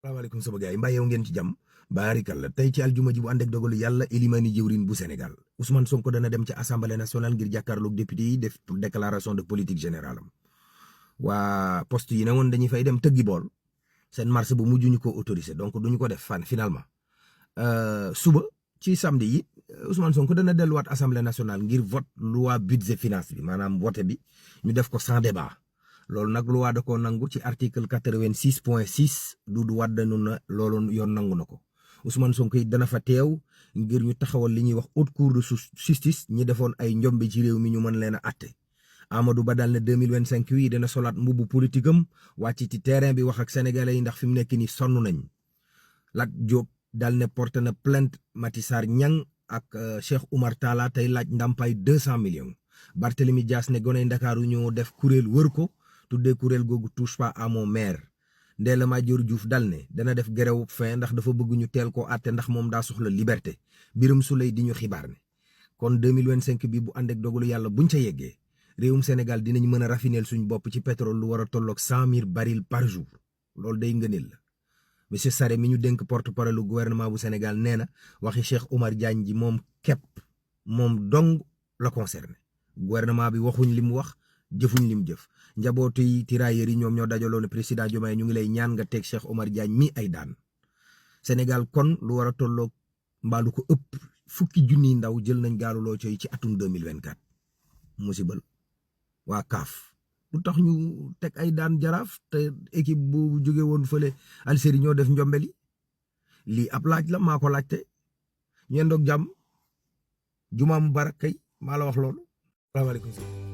salaamaaleykum sama gars yi mbaa yow ngeen ci jàmm baarikàlla tey ci aljuma ji bu ànd ak dogalu yàlla Elimani jëwrin bu Sénégal Ousmane Sonko dana dem ci assemblée nationale ngir jàkkaarloog député yi def déclaration de politique générale am waa poste yi ne woon dañuy fay dem tëggi bool seen marche bu mujj ñu ko autorisé donc duñu ko def finalement suba ci samedi yi Ousmane Sonko dana delluwaat assemblée nationale ngir vote loi budget finance bi maanaam vote bi ñu def ko sans débat. loolu nag loi da koo nangu ci article 86.6 Doudou Wade na loolu yoon nangu na ko Ousmane Sonko it dana fa teew ngir ñu taxawal li ñuy wax haute cour de justice ñi defoon ay njombe ci réew mi ñu mën leen a atte Amadou Ba daal ne 2025 wi dana solaat mbubbu politique am wàcc ci terrain bi wax ak sénégalais yi ndax fi mu nekk nii sonn nañ Lat Diop daal ne porté na plainte Maty Sarr Niang ak Cheikh Oumar Talla tey laaj ndàmpaay 200 millions Barthélemy Dias ne goney Ndakaaru ñoo def kuréel wër ko tuddee kuréel googu touche pas à mon maire Ndella Madior Diouf dal ne dana def grève fin ndax dafa bëgg ñu teel koo àtte ndax moom daa soxla liberté Birame Souleye di ñu xibaar ne kon 2025 bi bu ànd ak dogalu yàlla buñ ca yeggee réewum Sénégal dinañ mën a raffineel suñ bopp ci pétrole lu war a tolloog 100 000 barils par jour loolu day ngëneel la monsieur Sarré mi ñu dénk porte-parole lu gouvernement bu Sénégal nee na waxi Cheikh Oumar Diagne ji moom képp moom dong la concerné gouvernement bi waxuñ li mu wax jëfuñ lim jëf njabootu yi tirailleurs yi ñoom ñoo dajaloo ne président Diomaye ñu ngi lay ñaan nga teg Cheikh Oumar Diagne mi ay daan Sénégal kon lu war a tolloog mbaalu ko ëpp fukki junniy ndaw jël nañ gaaluloo coy ci atum 2024 musibal waa CAF lu tax ñu teg ay daan Jaraaf te équipe bu jóge woon fële Algérie ñoo def njombeli lii ab laaj la maa ko laajte ñeen doog jàmm jumaa mu barak kay maa la wax loolu salaamaaleykum